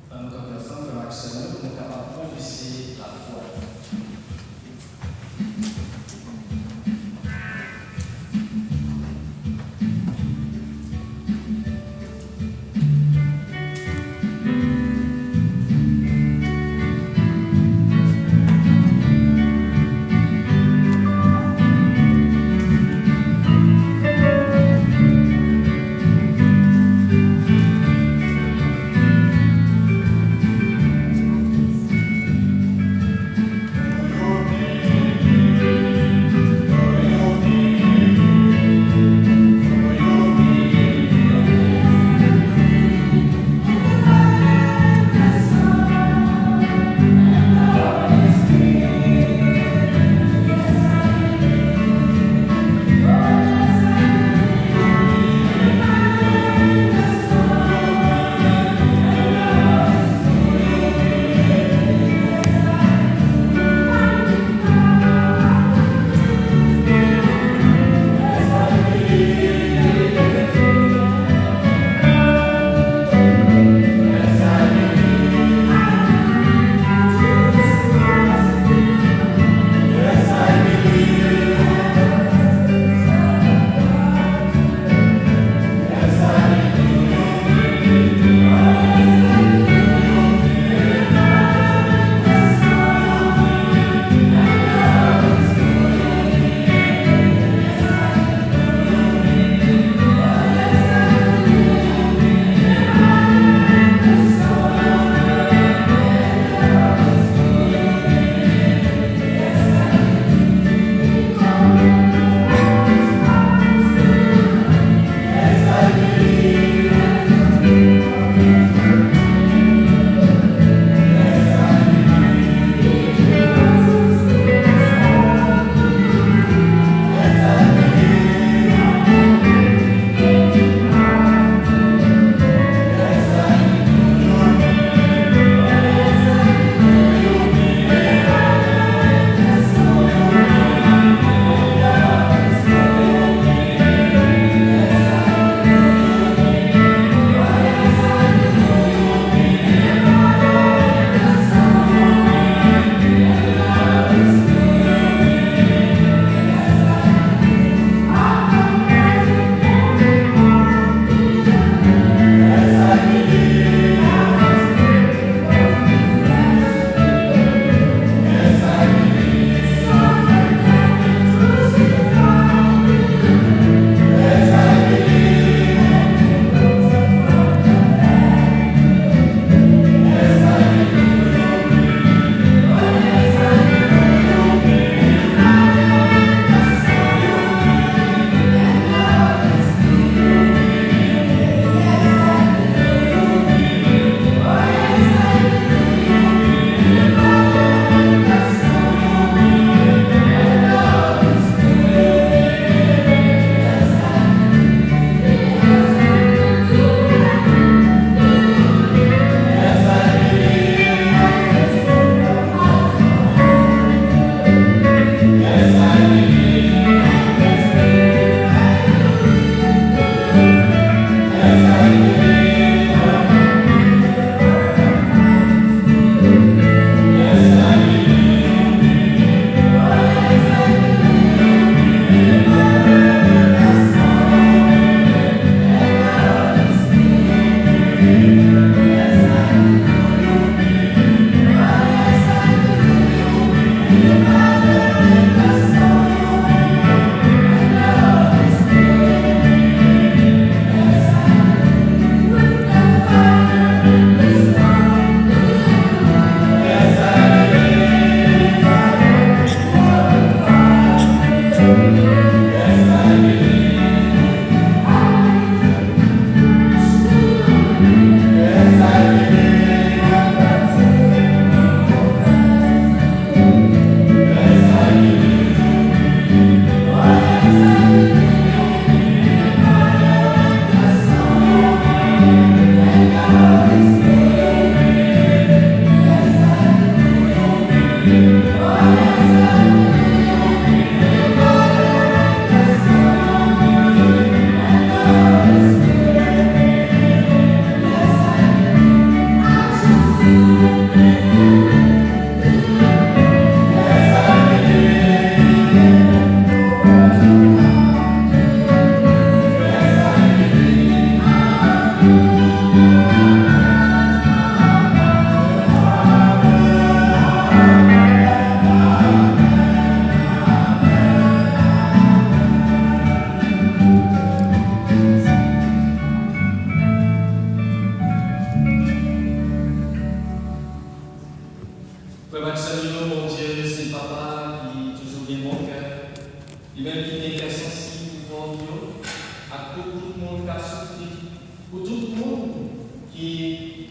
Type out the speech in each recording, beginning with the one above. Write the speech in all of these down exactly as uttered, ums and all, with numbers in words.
Ann nou kanpe ansanm, frè m ak sè m yo, pou nou kapab pwofese lafwa.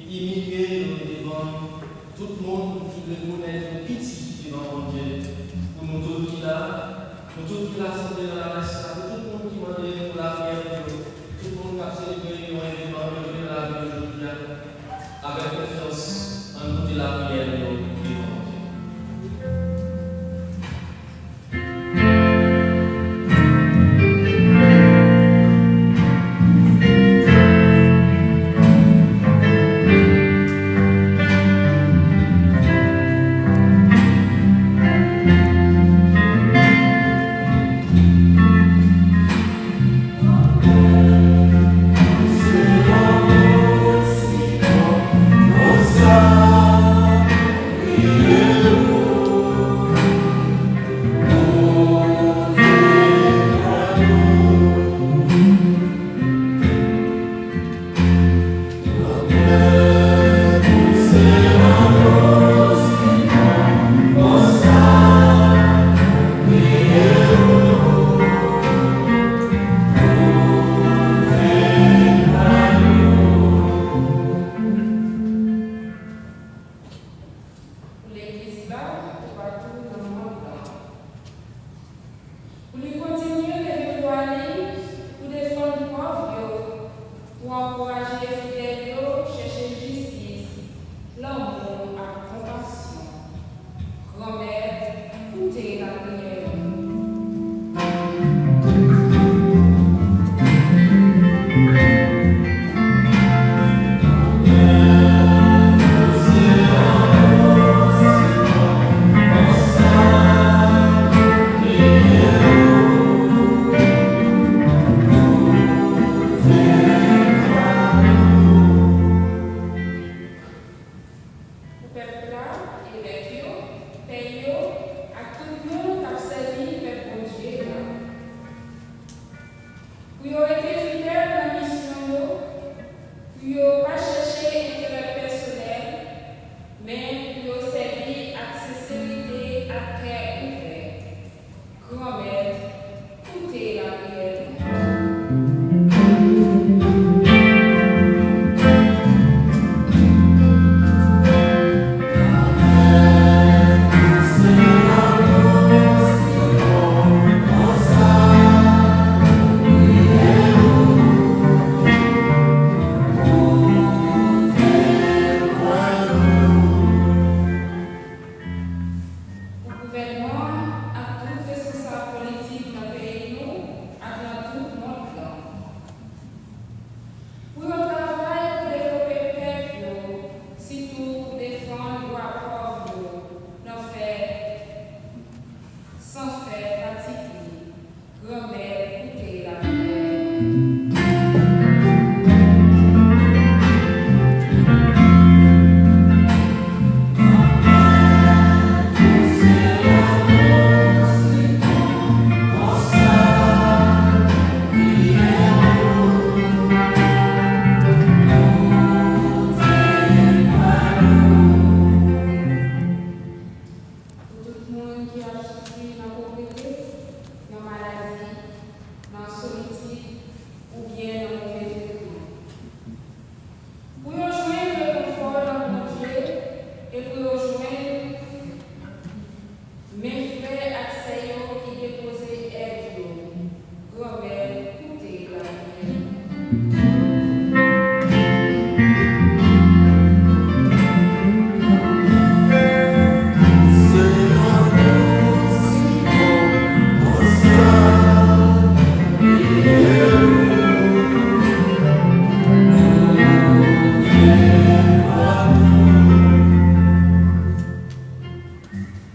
imilye yo devan tout moun, ki rekonèt yo piti devan Bondye. Pou nou tout ki la, nou tout ki rasanble nan ladrès la, pou tout moun ki mande pou lapriyè pou yo, tout moun k ap selebre yon evènman yo viv nan lavi yo jodi a, avèk konfyans, ann pote lapriyè nou yo devan Bondye. Pou legliz la, toupatou nan mond lan. Pou li kontinye leve vwa li pou defann pòv yo, pou ankouraje fidèl yo chèche jistis, lanmou ak konpasyon. Granmèt, koute lapriyè nou. Pou pèp la, evèk yo, pè yo, ak tout moun k ap sèvi pèp Bondye a. Pou yo rete fidèl nan misyon yo, pou yo pa chèche enterè pèsonèl, men pou yo sèvi ak senserite ak kè ouvè. Granmèt, koute lapriyè nou. Pou gouvènman an ak tout responsab politik nan peyi nou ak nan tout mond lan. Pou yo travay pou devlope pèp yo, sitou pou defann dwa pòv yo nan fè, san fè patikilye. Granmèt, koute lapriyè. Pou tout moun ki ap soufri nan povrete, nan maladi, nan solitid, oubyen nan move tretman. Pou yo jwenn rekonfò nan Bondye e pou yo jwenn men frè ak sè yo ki depoze èd yo. Granmèt, koute lapriyè.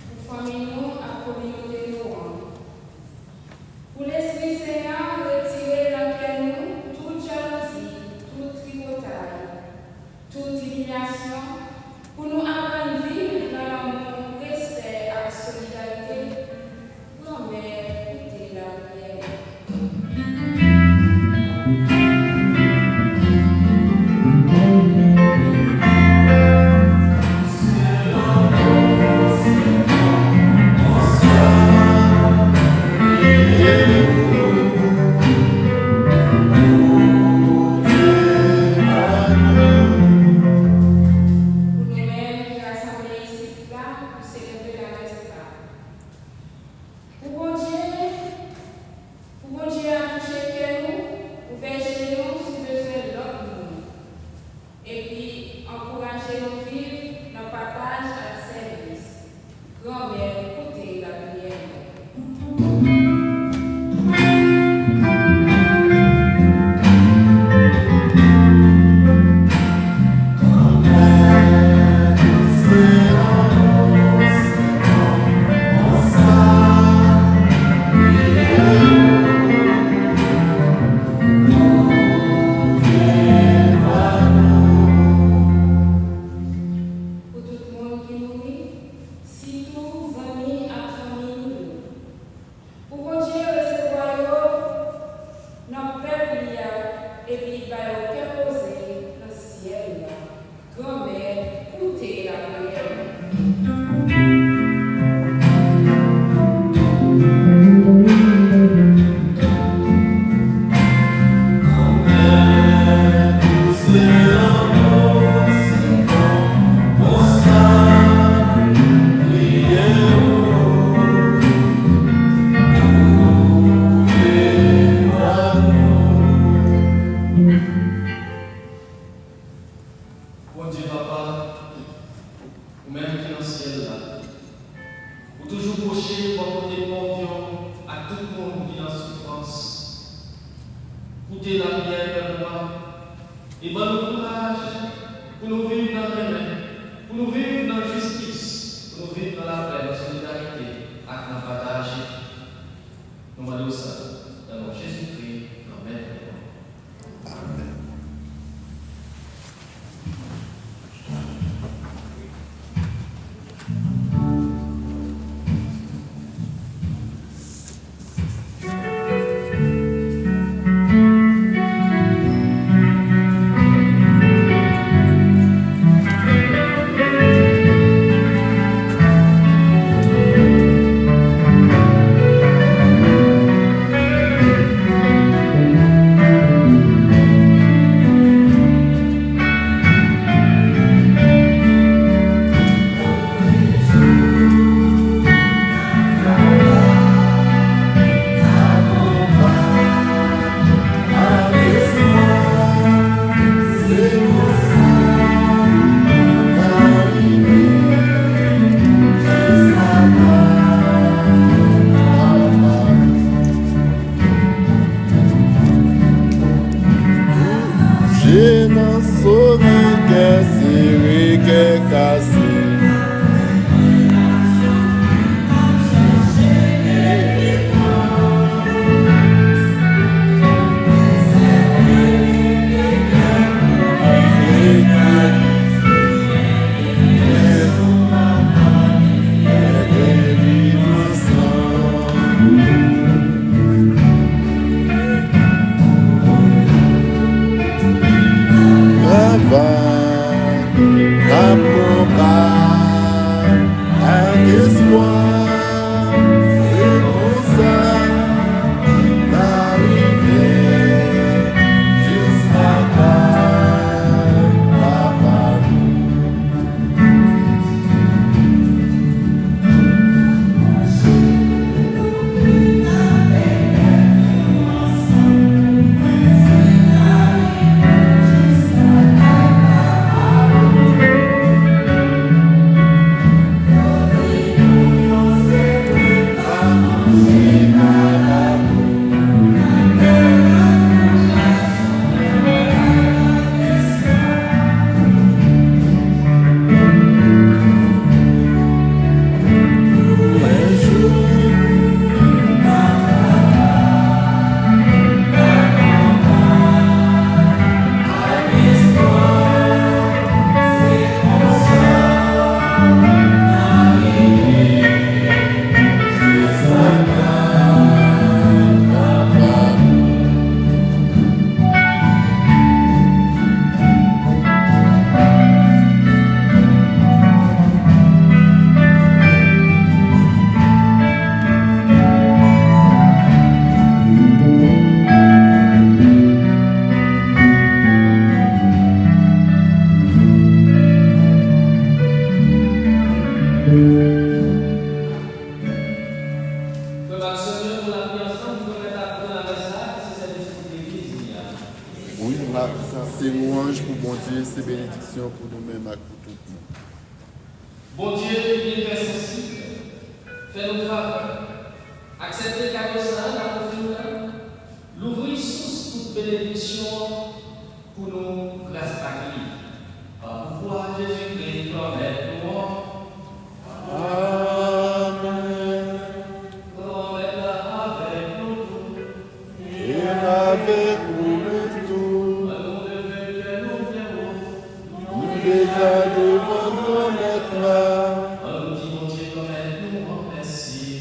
Pou fanmi nou ak kominote nou an. Pou Lespri Sen an retire nan kè nou tout jalouzi, tout tripotay, tout imilyasyon, pou nou aprann viv nan lanmou, respè ak solidarite. Granmèt, koute lapriyè. Epi ankouraje nou viv nan pataj ak sèvis. Granmèt, koute lapriyè nou. Pou tout moun ki mouri, sitou zanmi ak fanmi nou yo. Pou Bondye resevwa yo nan pèp li a epi ba yo kè poze nan syèl la. Granmèt, koute lapriyè nou. Bondye Papa, ou menm ki nan syèl la, ou toujou pwoche bò kote pòv yo ak tout moun ki nan soufrans. Koute lapriyè pèp ou a e ban nou kouraj pou nou viv nan renmen, pou nou viv nan jistis, pou nou viv nan lapè, nan solidarite ak nan pataje. Nou mande w sa nan non Jezikri. Amèn. Amèn. Se benediksyon pou nou menm ak pou tout moun. Bondye ki gen kè sansib, fè nou favè. Aksepte kado sa a n ap ofri w la. Louvri sous tout benediksyon an pou nou gras ak li. Pa pouvwa Jezikri Granmèt nou an. Amèn. Granmèt la avèk nou tout. E avèk ou menm tou. Ann nou leve kè nou byen wo. Nou deja devan Granmèt la. Ann nou di Bondye Granmèt nou an mèsi.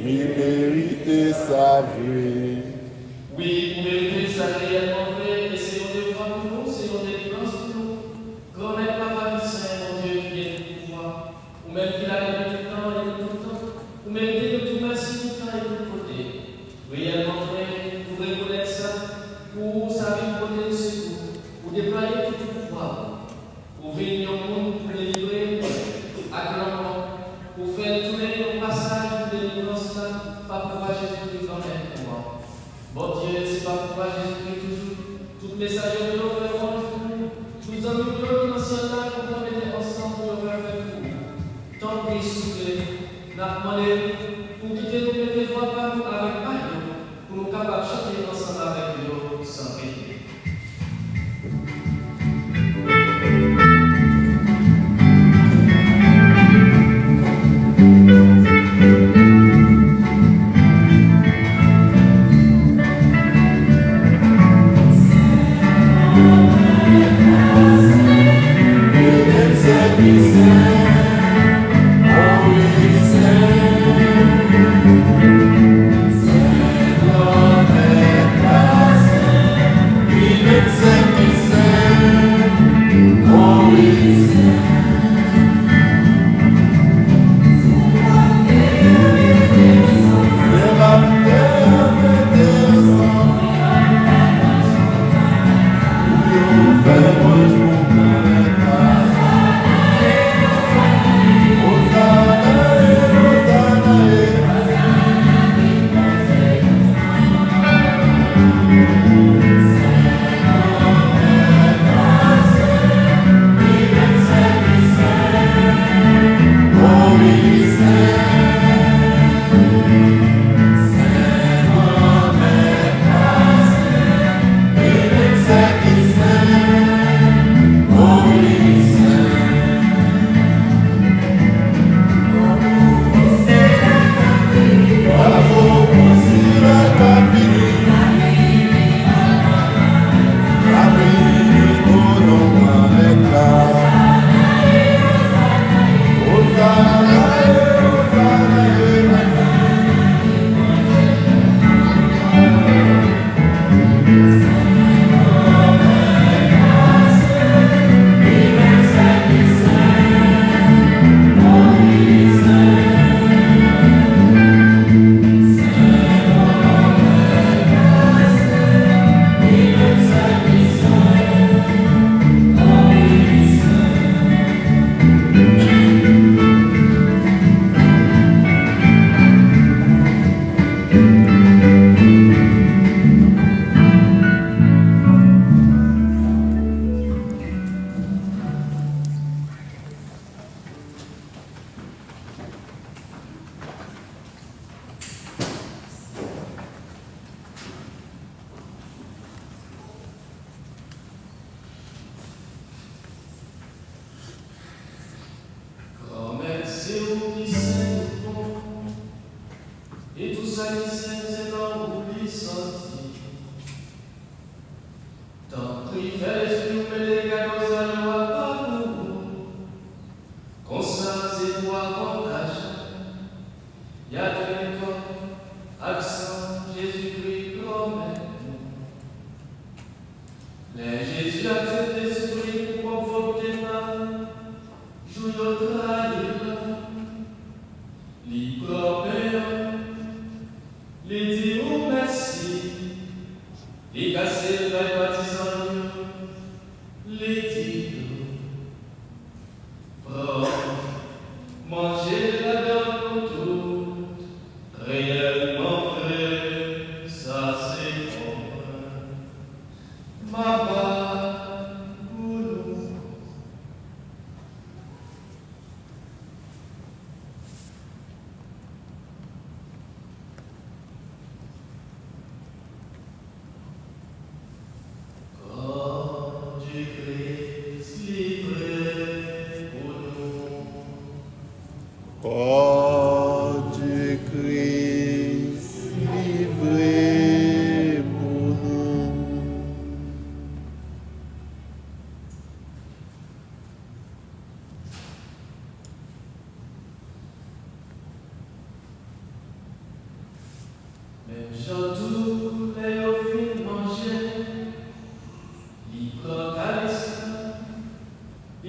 Li merite sa vre. Wi, ou merite sa reyèlman vre, e se yon devwa pou nou, se yon delivrans pou nou. Granmèt Papa ki sen, Bondye ki gen tout pouvwa, ou menm ki la depi tout tan e pou tout tan, ou merite nou di w mèsi tout tan e tout kote. Reyèlman vre, nou rekonèt sa, pou ou sa vin pote nou sekou, ou deplwaye tout pouvwa ou. Ou vin yon moun pou delivre nou ak lanmò. Ou fè n tounen yon pasaj pou delivrans la pa pouvwa Jezikri Granmèt nou an. Bondye, se pa pouvwa Jezikri toujou. Tout mesaj yo yo fè lwanj pou ou. Tout zanmi w yo ki nan syèl la kontan mete ansanm pou yo fè fèt pou ou. Tanpri, souple, n ap mande w pou w kite nou mete vwa pa nou avèk pa yo, pou nou kapab chante ansanm avèk yo san peni.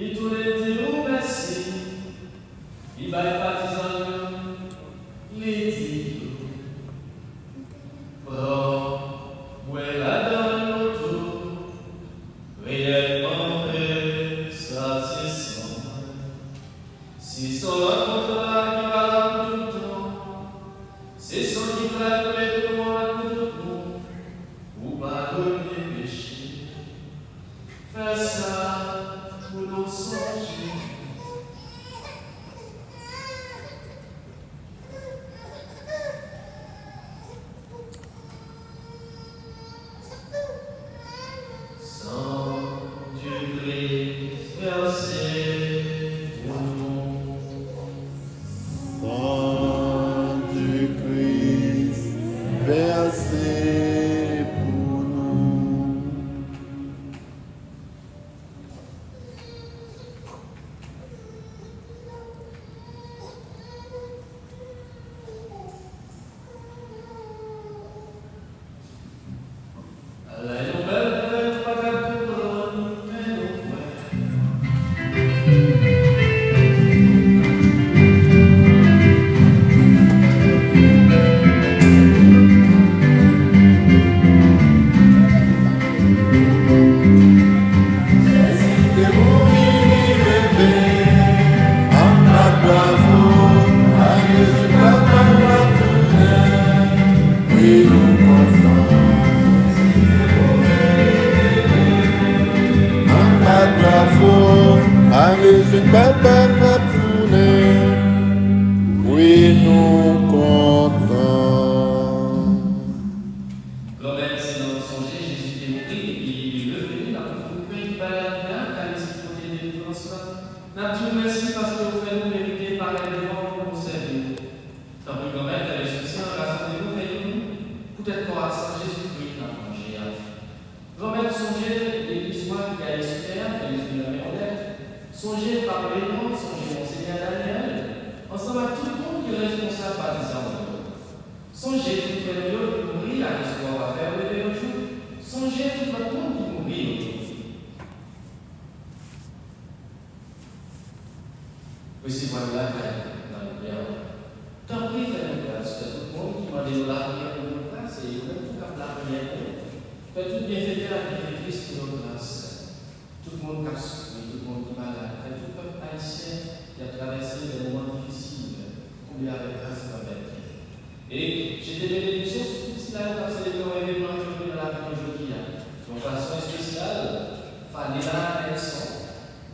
Li tounen di ou mèsi. Li bay patizan l yo, li di yo, pran, bwè ladan l nou tou. Reyèlman, frè, sa se san mwen. Se san lòt kontra ki valab pou tout tan. Se san ki pral koule pou mwen ak pou tout moun, pou padone peche. Fè sa pou nou sonje. San di Kris vèse pou nou. San di Kris vèse pou nou. Wi, nou kontan. Ann bat bravo, ale jwenn papa n ap tounen. Wi, nou kontan. Granmèt, se nan sonje Jezi te mouri epi li leve, n ap ofri w pen ki bay lavi a, kalis ki pote delivrans la. N ap di w mèsi paske w fè nou merite parèt devan w pou nou sèvi w. Tanpri, Granmèt, fè Lespri Sen an rasanble nou, fè youn, poutèt kò ak san Jezikri n ap manje a. Granmèt, sonje legliz ou a ki gaye sou tè a, fè li vin lanmè onèt. Sonje Pap Leyon, sonje Monsenyè Daniel, ansanm ak tout moun ki reskonsab patizan w yo. Sonje tout frè nou yo ki mouri ak espwa w va fè yo leve yon jou. Sonje tout lòt moun ki mouri yo tou. Resevwa yo lakay ou nan limyè w. Tanpri, fè nou gras, fè tout moun ki mande nou lapriyè pou nou gras, e yo menm tou k ap lapriyè pou nou. Fè tout byenfetè ak byenfetris pou nou gras. Tout moun k ap soufri, tout moun ki malad, fè tout pèp ayisyen ki ap travèse de moman difisil, konble avèk gras Granmèt. E jete benediksyon sou tout sila yo k ap selebre yon evenman ki rive nan lavi nou jodi a. Yon fason espesyal, Fanila Nelson,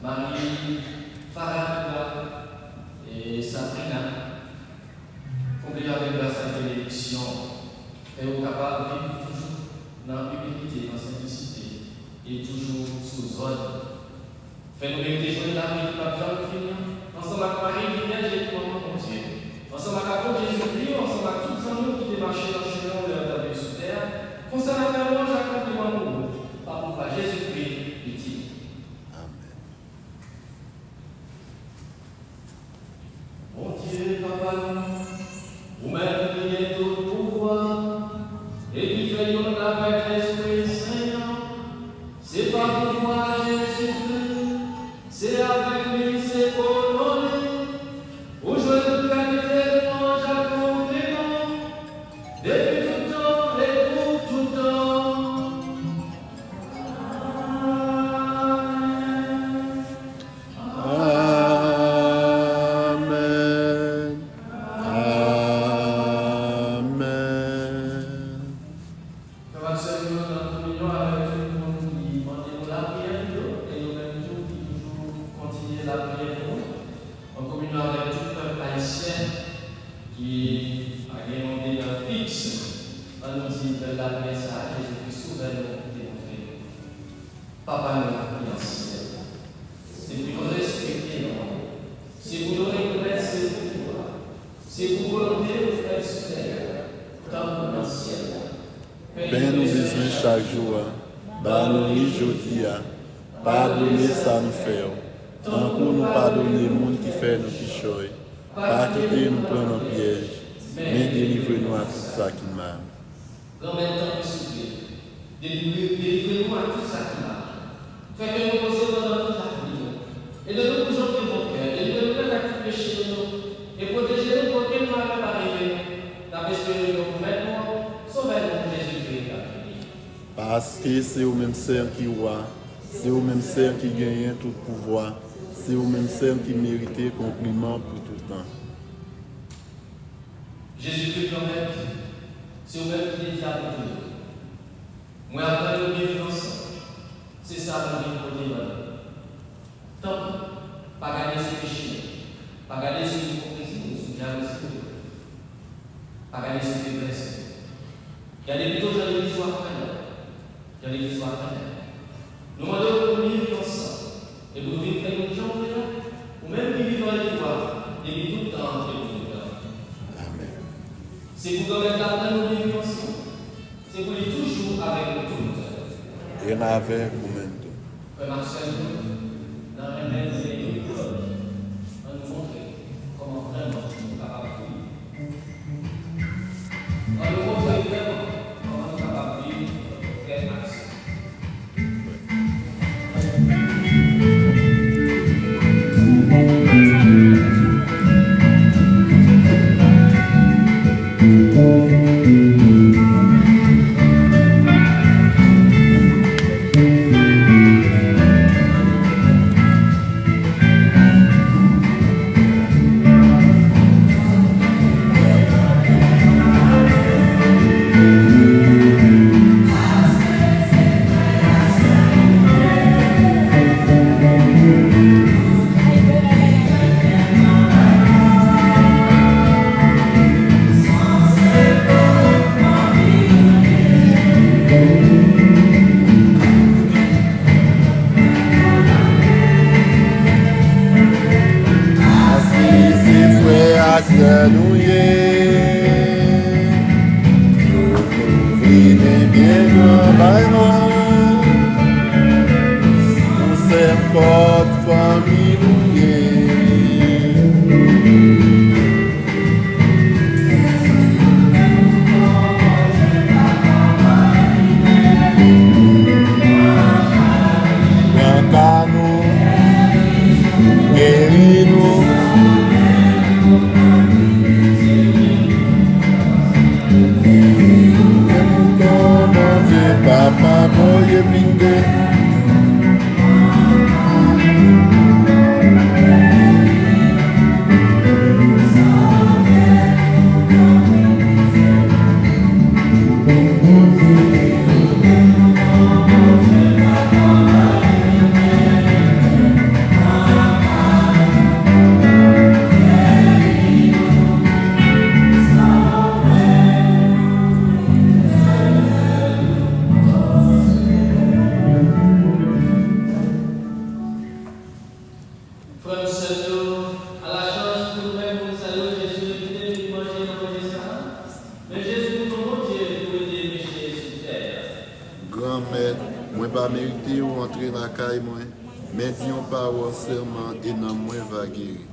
Marie Farah Toula, e Sabrina. Konble yo avèk gras ak benediksyon. Fè yo kapab viv toujou nan imilite, nan senplisite, e toujou sou zòd. Fè nou merite jwenn lavi ki p ap janm fini, ansanm ak Mari ki Vyèj epi Manman Bondye, ansanm ak Apot Jezikri yo, ansanm ak tout zanmi w ki te mache nan chemen w lè yo t ap viv sou tè a. Konsa n ap fè lwanj ak konpliman pou ou, pa pouvwa Jezikri, Pitit ou. Amèn. Bondye, Papa nou, ou menm ki gen tout pouvwa, e ki fè youn avèk Lespri Sen an, se pa pouvwa Jezikri, se avèk li, se o non li, ou jwenn tout kalite lwanj ak konpliman, depi tout tan e pou tout tan. Amèn. Amèn. Amèn. Frè ak sè m yo, nan kominyon avèk tout moun ki mande nou lapriyè pou yo, e yo menm tou ki toujou kontinye lapriyè pou nou, an kominyon avèk tout pèp ayisyen ki pa gen yon demen fiks, ann nou di bèl lapriyè sa a, Jezikri Sovè nou te montre nou. Papa nou ki nan syèl la, se pou nou respekte non w, se pou nou rekonèt se pou nou a, se pou volonte w fèt sou tè a, tankou nan syèl la. Pen nou bezwen chak jou a, ba nou li jodi a. Padone sa nou fè yo, tankou nou padone moun ki fè nou kichòy. Pa kite nou pran nan pyèj, men delivre nou a tout sa ki mal. Granmèt, tanpri souple, delivre, delivre nou a tout sa ki mal. Fè ke nou poze pandan tout lavi nou, Ede nou pou jwenn yon bon kè. Delivre nou nèt ak tout peche nou yo. E pwoteje nou pou okenn malè pa rive nou. N ap espere nou pou Mèt nou an, Sovè nou, Jezikri, k ap vini. Paske se ou menm sèl ki wa, se ou menm sèl ki genyen tout pouvwa, se ou menm sèl ki merite konpliman pou tout tan. Jezikri Granmèt, se ou menm ki te di apot ou yo, mwen ap rann nou byen viv ansanm. Se sa nou vin pote ban nou. Tanpri, pa gade sou peche nou. Pa gade sou ipokrizi nou, sou jalouzi nou. Pa gade sou feblès nou. Gade pito jan legliz ou ap kanyan. Jan legliz ou ap kanyan. Nou mande w pou nou byen viv ansanm. E pou nou vin fè youn jan w vle a, ou menm ki vivan e ki wa, depi tout tan e pou tout tan. Amèn. Se pou Granmèt la rann nou byen viv ansanm. Se pou li toujou avèk nou tout tan. E l avèk ou menm tou. Frè m ak sè m yo, nan renmen nou youn pou lòt, ann nou montre kòman vrèman nou kapab viv. Ann nou montre vrèman kòman nou kapab viv frè ak sè. Paske se frè ak sè nou ye. Nou vini byen gran bay mwen. Nou se kòd fanmi nou ye. Pran ka nou, geri nou. Bondye Papa voye vin geri. Frè m, sè m yo, a la chaj pou nou menm moun sa yo, Jezi envite vin manje nan manje sa a. Men Jezi mouton Bondye pou ede peche sou tè a. Granmèt, mwen pa merite ou antre lakay mwen, men di yon pawòl sèlman e nanm mwen va geri.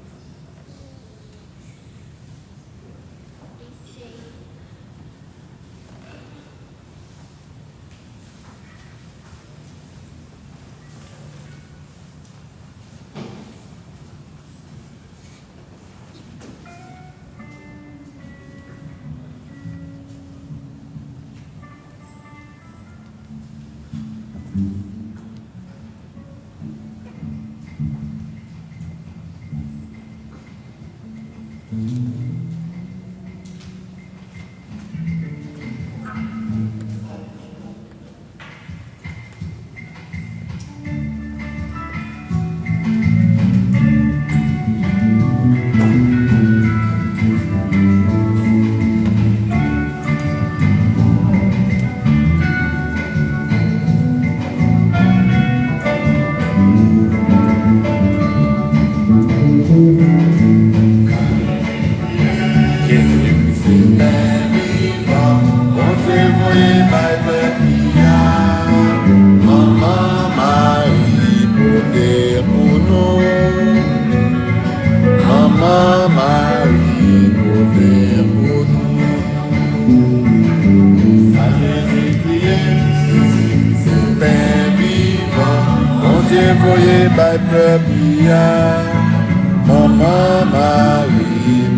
Manman Mari,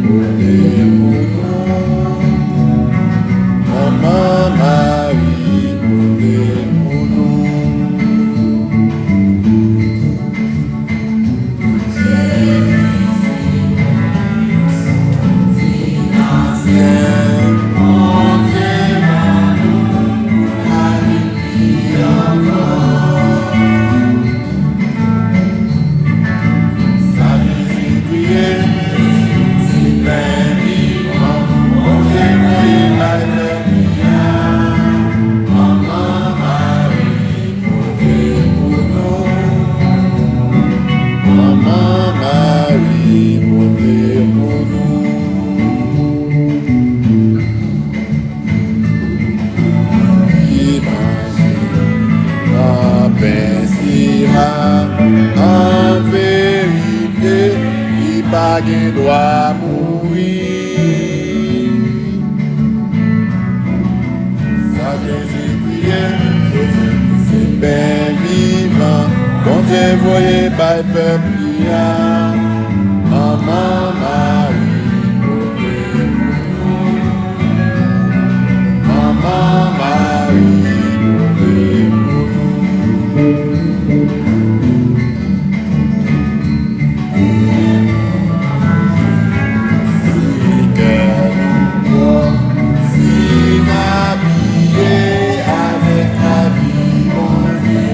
priye pou nou. Manman Mari, priye pou nou. Sa Jezi priye, se pen vivan, Bondye voye bay pèp li a. Manman Mari, priye pou nou. Manman Mari, priye pou nou. Li manje nan pen sila, an verite, li pa gen dwa mouri. Sa Jezi priye, Jezi ki se pen vivan, Bondye voye bay pèp li a. Manman Mari, priye pou nou. Manman Mari, priye pou nou. Si kè nou pwòp, si n abiye avèk lavi Bondye.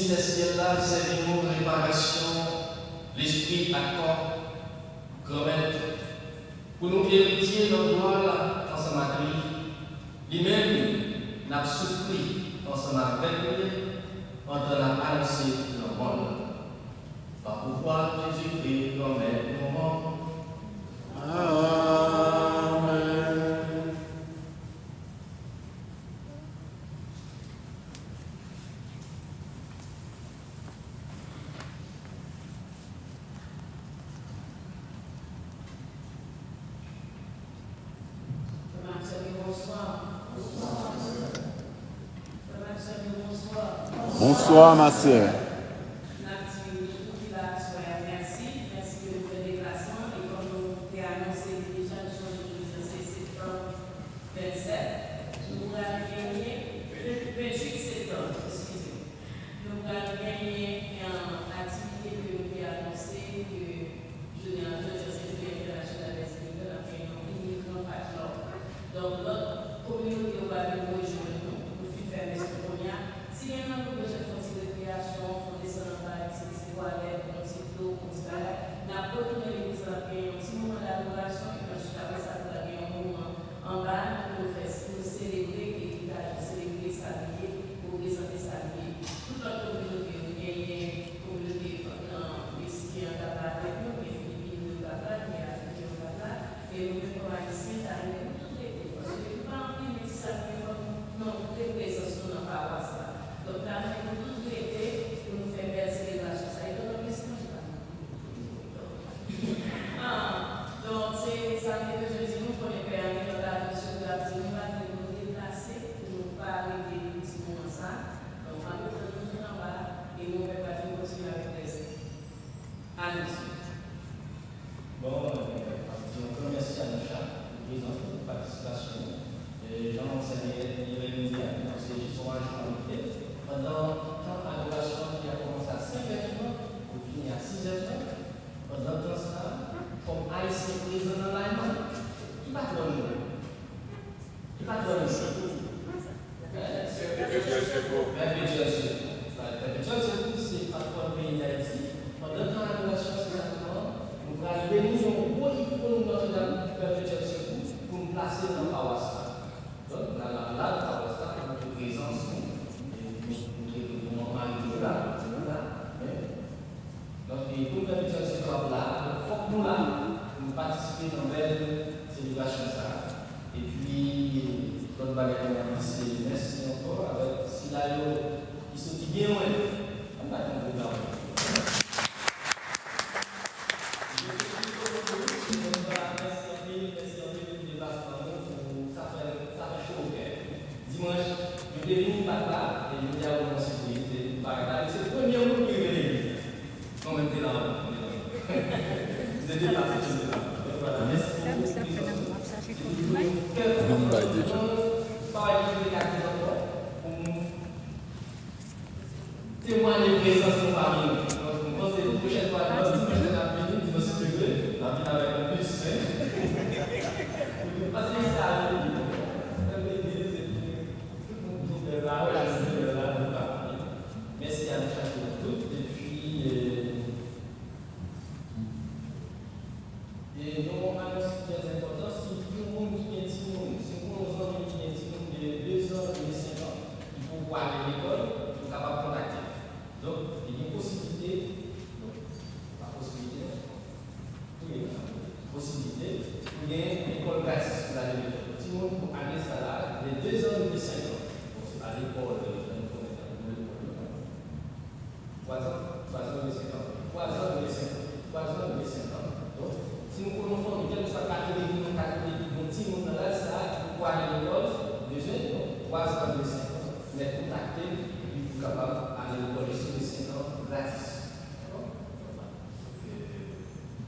Ministè syèl la sèvi nou reparasyon lespri ak kò. Granmèt, pou nou eritye lòt glwa la ansanm ak li. Li menm, n ap soufri ansanm avèk li pandan n ap anonse lanmò l. Pa pouvwa Jezikri, Granmèt nou an. Amèn. Frè Maxime, bonswa. Frè Maxime, bonswa. Bonswa, ma sè. N ap di nou tout ki la aswè a mèsi. Mèsi ke nou fè deplasman. E kòm nou te anonse li deja, nou sonje jodi a se septanm vennsèt. Nou pral genyen, ventuit septanm, eskize m. Nou pral genyen, eh, aktivite ke nou te anonse, ke jounen an, jodi a, se jounen entènasyonal lèzimigran, n ap gen yon mini gran potluck. Donk, lòt kominote yo pral vin rejwenn nou, nou fin fè mès nou kounye a. Si gen nan nou bezwen fè yon ti rekreyasyon, fè yon desann anba, ti, ti twalèt, yon ti dlo, yon ti bagay, n ap retounen legliz la, n ap gen yon ti moman dadorasyon, epi answit apre sa, nou pral gen yon moman anba a, nou fè, nou selebre eritaj, nou selebre sa nou ye, reprezante sa nou ye. Tout lòt kominote yo, nou genyen kominote, eh, Meksiken an k ap la avèk nou, gen Filipino yo k ap la, gen Afriken yo k ap la, e nou menm kòm Ayisyen, ta renmen nou tout rete, paske nou pa anpil, men ti sa nou ye, fòk nou montre prezans nou nan pawas la. Donk, ta renmen nou tout rete pou nou fè bèl selebrasyon sa. E tonton Meksiken an, li pa nan Ah, donk, se sa m te bezwen di nou, konnen pè a gen lòt anons yo l ap di nou, pa vle nou deplase, pou nou pa rete pou ti moman sa. Donk, m ap tann nou tout anba, e nou pèp la fin kontinye avèk rès anons yo. Bon, eh, m ap di yon gran mèsi a nou chak pou prezans nou, pou patisipasyon nou. Eh, jan Sè Yeremi di a, se jis yon ajouman nou te fè. Pandan tan adorasyon an ki a kòmanse a senk è trant pou l fini a sis è trant, Pandan tan sa a, kòm Ayisyen prezan nan Layman, ki patwòn nou? Ki patwòn nou? Hein? Perpétuel Secours. Perpétuel Secours. Perpétuel Secours se patwòn peyi Dayiti. Pandan tan adorasyon, se sa nou pran, nou pral beni yon gwo ikòn Nòtredam, Perpétuel Secours, pou n plase l nan pawas la. Donk, n al la, la, pawas la, pou montre prezans nou, e pou montre ke nou an mari nou la, nou la, men, donk, e pou n pèmèt sa se pap la, donk, fòk nou la, pou nou patisipe nan bèl selebrasyon sa a. Epi, lòt bagay mwen ap di, se mèsi ankò avèk sila yo ki soti byen lwen. Ann bat yon gwo bravo. Mèsi anpil, mèsi anpil pou deplasman nou, pou sa fè, sa fè cho o kè. Dimanch, yo te vin bat la, e jodi a, yo nan sipriz, e nou pa rete. Se premye moun ki rive legliz la. Mwen menm te la, mwen te la. Se deplase, se deplase. Donk, vwala, mèsi pou prezans nou. Yon bay deja. Pa bay ki te gate ankò, pou nou temwaye prezans nou pami nou. Donk, m panse pwochèn fwa, dimanch k ap vini, dimanch si Dye vle, n ap vin avèk yon bus. Paske sa a vini, nan legliz, epi tout moun vin bèl la, wè, jodi bèl la, nou pa pami nou. Mèsi a nou chak e nou tout, epi, eh, E yon anons ki trè enpòtan, si gen yon moun ki gen timoun, si w konnen yon zanmi ki gen timoun de de zan rive senk an, ki poko ale lekòl, nou kapab kontakte l. Donk, li gen posiblite, bon, pa posiblite, non, wi, posiblite pou gen lekòl gratis pou l ale lekòl. Timoun pou ane sa la, de de zan rive senk an. Bon, se pa lekòl, nan nou konnen nan lekòl yo, non. Twa zan, twa zan rive senk an. Twa zan rive senk an. Twa zan rive senk an. Donk, si nou konnen yon fanmi, kèlkeswa katolik ou non katolik, ki gen yon timoun nan laj sa a, ki poko ale lekòl, bezwen, donk, twa zan rive senk an, mèt kontakte l, epi pou kapab ale lekòl jis rive senk an gratis. Dakò? Donk, vwala. Donk, euh,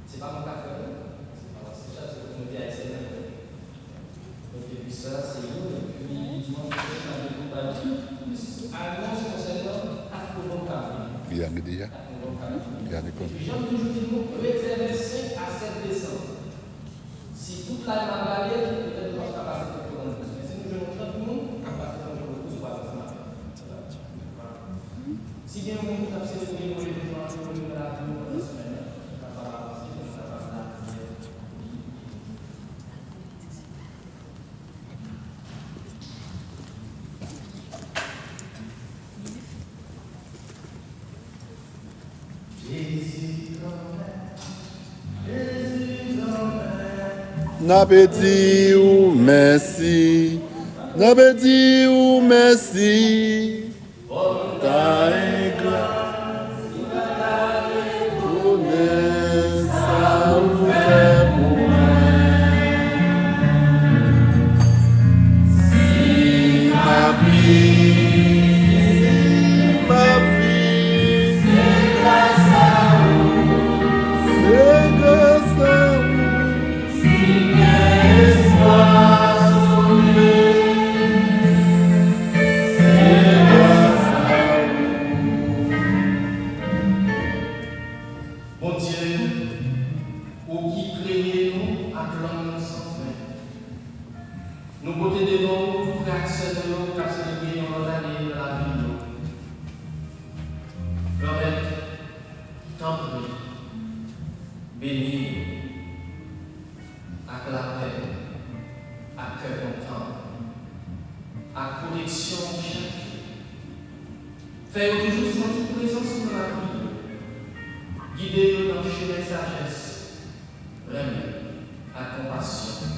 se pa mwen k ap fè l, non. Se pa Pawas Sent Jak, se kominote ayisyèn nan k fè l. Donk, epi sa, se youn. Epi, dimanch pwochen, n ap gen konpay plis anons konsènan kat novanm k ap vini. Li ane deja? Kat novanm k ap vini. Li ane konbyen? Epi, jan m toujou di nou, rezève senk a sèt desanm. Si tout Layman ap gade, petèt nou p ap ka pase trant moun. Men si nou jwenn yon trant moun, n ap pase trant moun pou sou ansanm avè nou. Si Gen moun k ap selebre yon evènman ki rive nan lavi yo pandan semèn nan, ki kapab avanse, ki kapab lapriyè. N ape di ou mèsi, n ape di ou mèsi. Fò n ta engra, si n ta rekonèt sa ou fè pou mwen. Si m ap viv, si m ap viv, se gras a ou, se gras a ou. Si m gen espwa sove, se gras a ou. Bondye, ou ki kreye nou ak lanmou san fen, nou pote devan ou tout frè ak sè nou yo k ap selebre yon lòt ane nan lavi yo. Granmèt, tanpri, beni yo ak lapè, ak kè kontan, ak pwoteksyon chak jou. Fè yo toujou santi prezans ou nan lavi yo. Gide yo nan chemen sajès, renmen, ak konpasyon,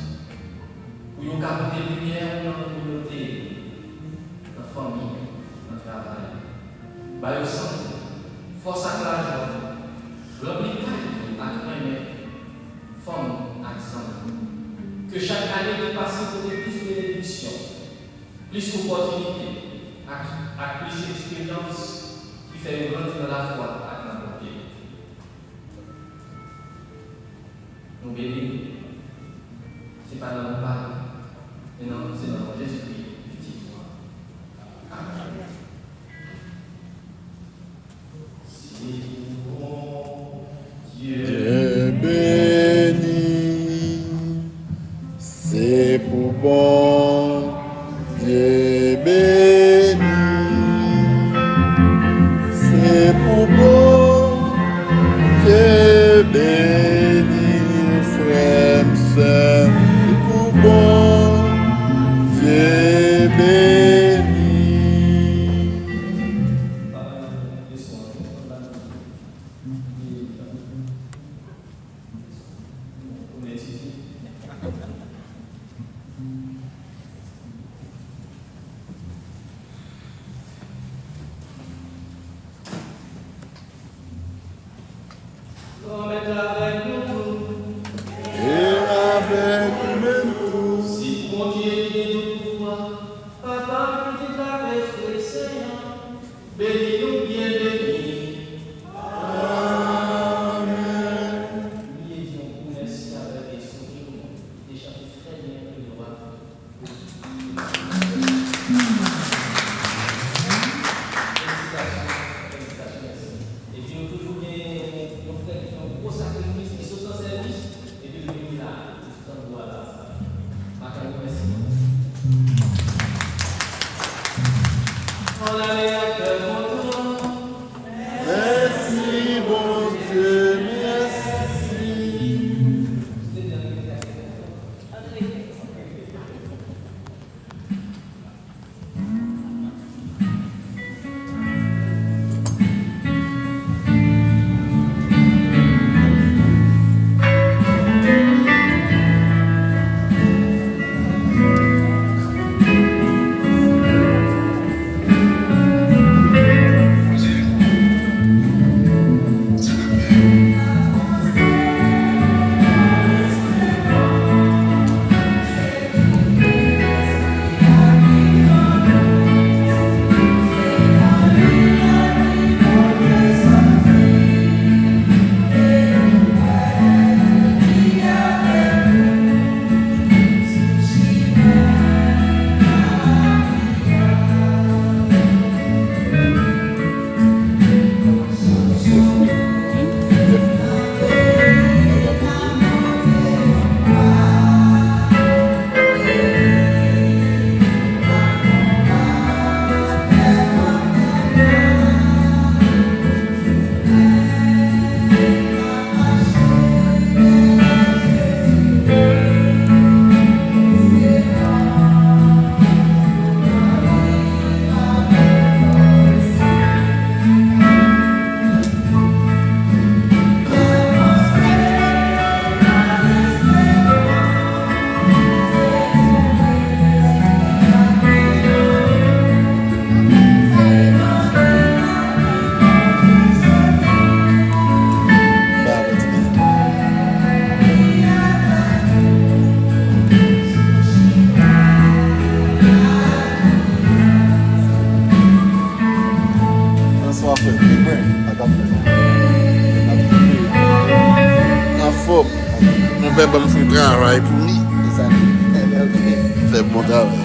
pou yo ka pote limyè ou nan kominote yo, nan fanmi yo, nan travay yo. Ba yo sante, fòs ak lajwa. Ranpli kay yo ak renmen fanmi ak zanmi. Ke chak ane ki pase pote plis benediksyon, plis opòtinite ak, ak plis eksperyans ki fè yo grandi nan lafwa ak nan bonte. Nou beni. Se pa nan non pa nou, men nan, se nan non Jezikri, Pitit ou a. Amen. Se pou Bondye beni. Se pou Bondye beni. Se pou Bondye beni, frè m, sè m. Se pou Bondye beni. Mwen, pa t ap fè. Anfòm. Monpè ban m fè yon travay pou li. Fè bon travay.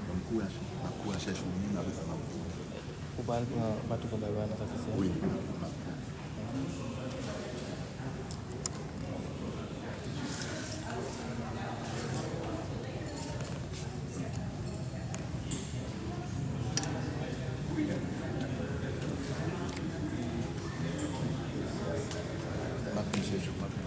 Ban m kouri al chèche, m ap kouri al chèche yon moun, apre sa m ap vini. Ou pral pran, ou pa tou pran bagay nan sa ki sèl? Wi, m ap, m ap pran. M ap vin chèche w, m ap vin.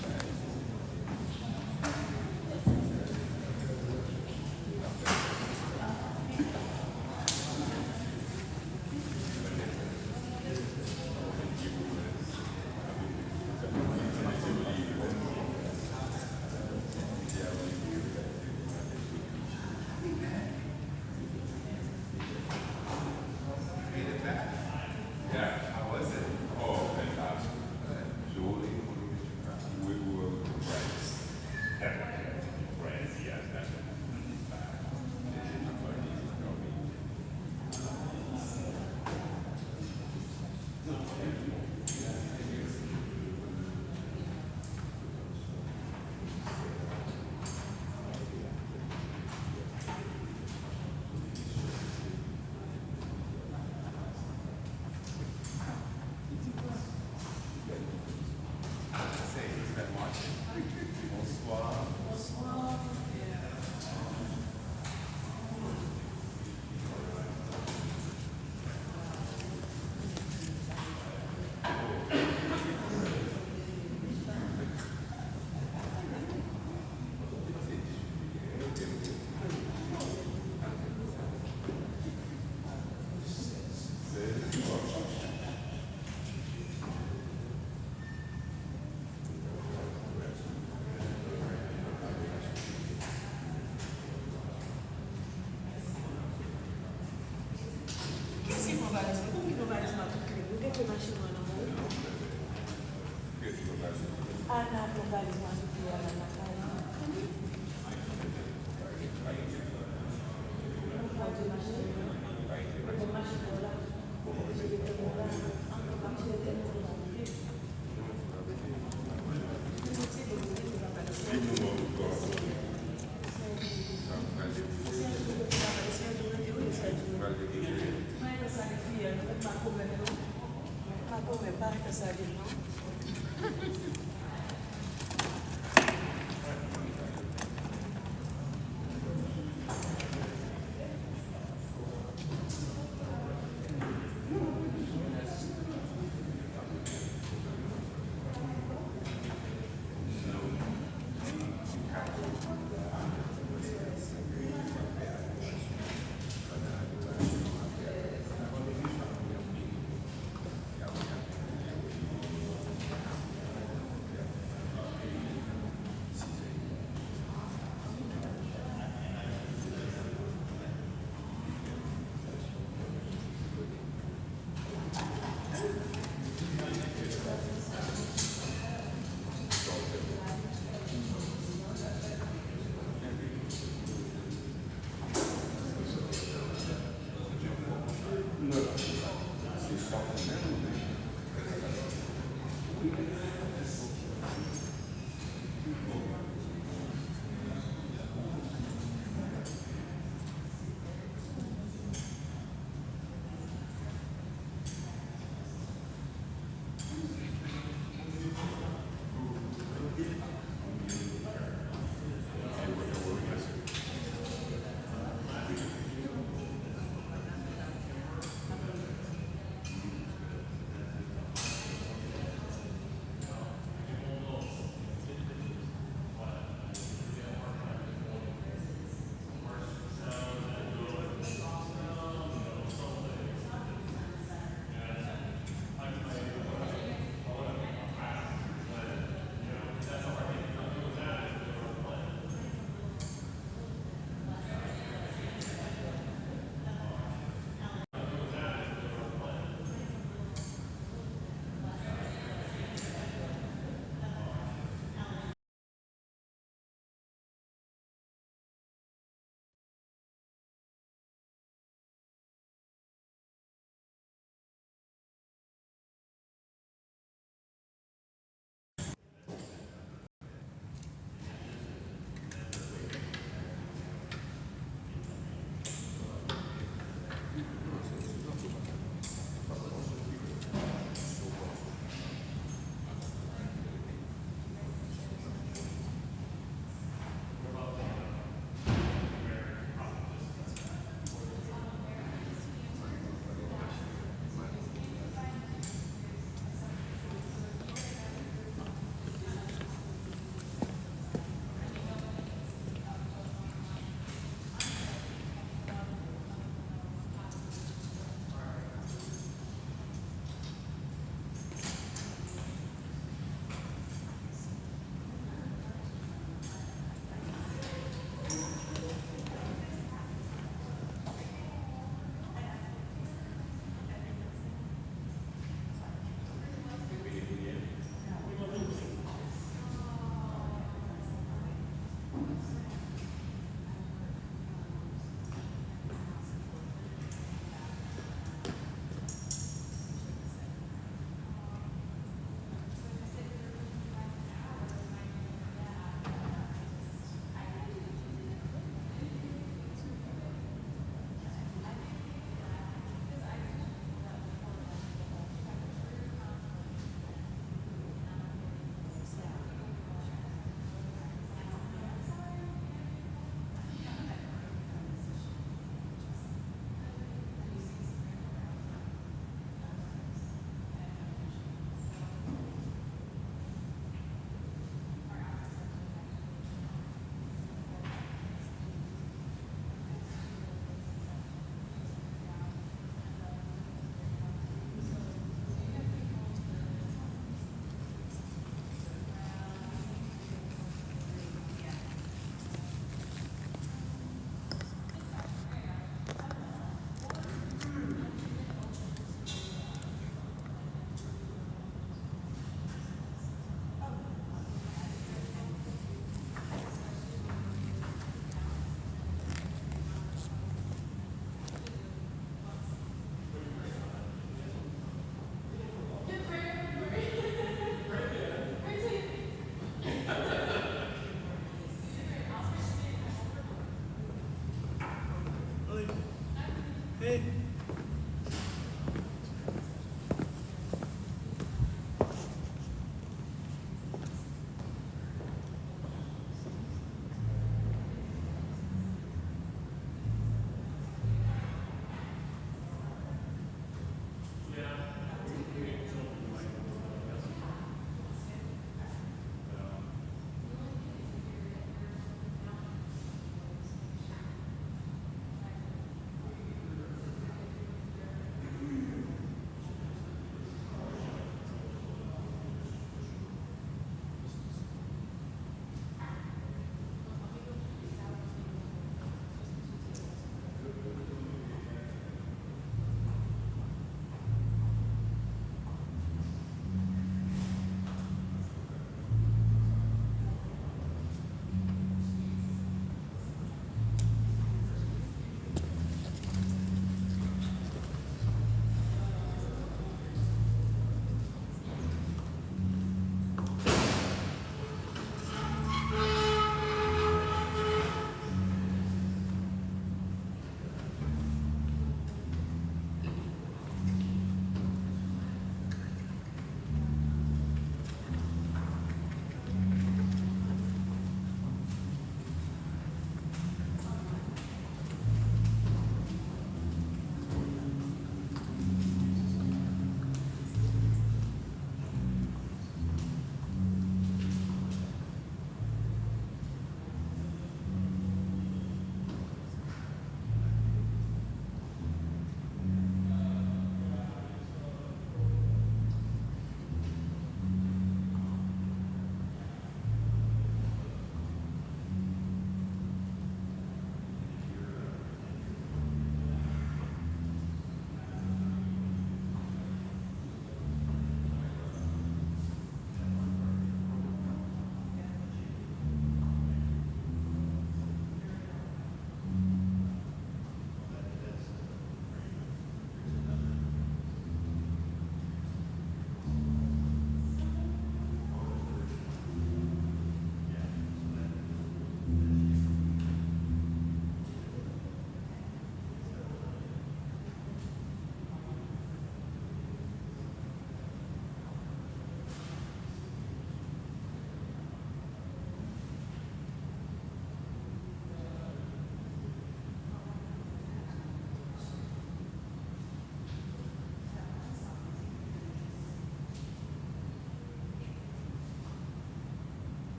Mwen,